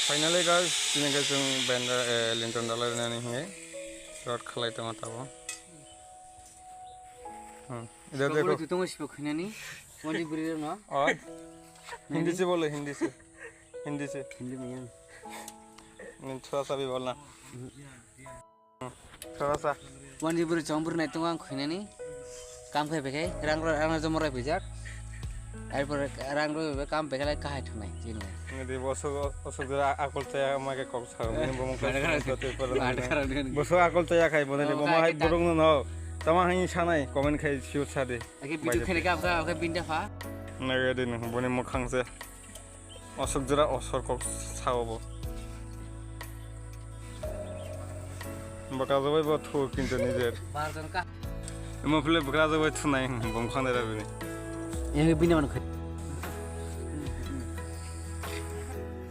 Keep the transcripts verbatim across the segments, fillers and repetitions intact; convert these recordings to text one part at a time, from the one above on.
Finally guys, tini khe chwng benda, eh, linton dalai rwnani hwnwi rod khlai tongo tabuk. Hmm. Ida Sibok dekho. Bwrwi twi tongo sibok khainani. Wani bwrwi rwno. Oh. Hindi se bolo, Hindi se. Hindi se. Hindi mein. Nahi, thoda sa bhi bolna. Hmm. Thoda sa. Wani bwrwi chong bwrwi nai tongo ang khainani. Kam khai bekhai rang ro, rang ro jomo rai pijak. Airpore rang ro be kam bekhai lai kahai thunai chini. Ngadi bosok, bosok jora akol chaya ma khe kok sa. Bini bomong khe. Bosok akol chaya khai boni. Oh, bomo hai borok no no. Tama hai sanai comment khai sure sa de. Ake video khaina khe abkha, abkha binda pha. Nagadi no, boni mokhang se. Osok jora osor kok sao bo. Bwkra jabai bo thu kintu nijer. Bar jon ka. Emo phile bwkra jabai thunai bongkhang dera bini. Yang binda man khai.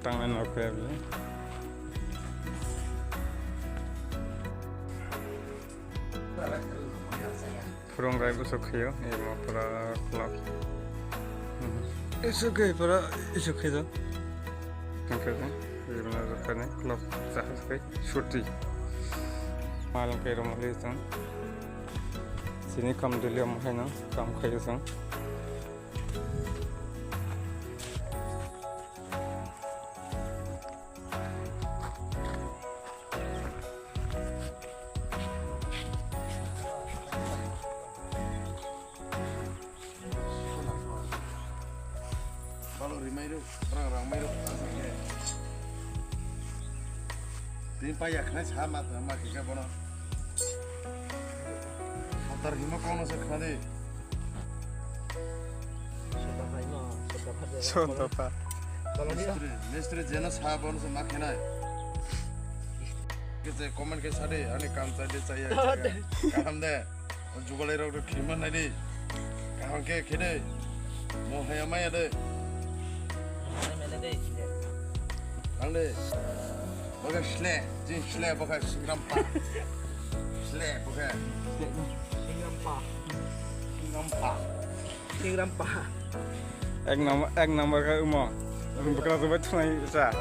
Tangnai nok khai bini. Phwrwngrai bwswk khaio, emo pura club. Isuk khe pura isuk khe jan. Tangkhe jan, emo rwkani club jahaj kai suti. Malung kai romo le jan. Sini kam dili omo haino kam khaio jan. Balo rimai rok, rang rang mai rok, asal ke. Tini pai ya khnai sa ma, ma khe bono. Satar himo kono se khade. Sotapha. Mistri, mistri jeno sa bono se ma khenai. Kise comment ke sade, ani kam sade chaya. Kaham de. O jugalai rok khima nai di. Kaham ke khede. Mo haya maya de. Ang de. Boga shle, jin shle boga singram pa. Shle boga. Singram pa. Singram pa. Singram pa. Ek number, ek number ka umo. Bwkra jabai thunai sa.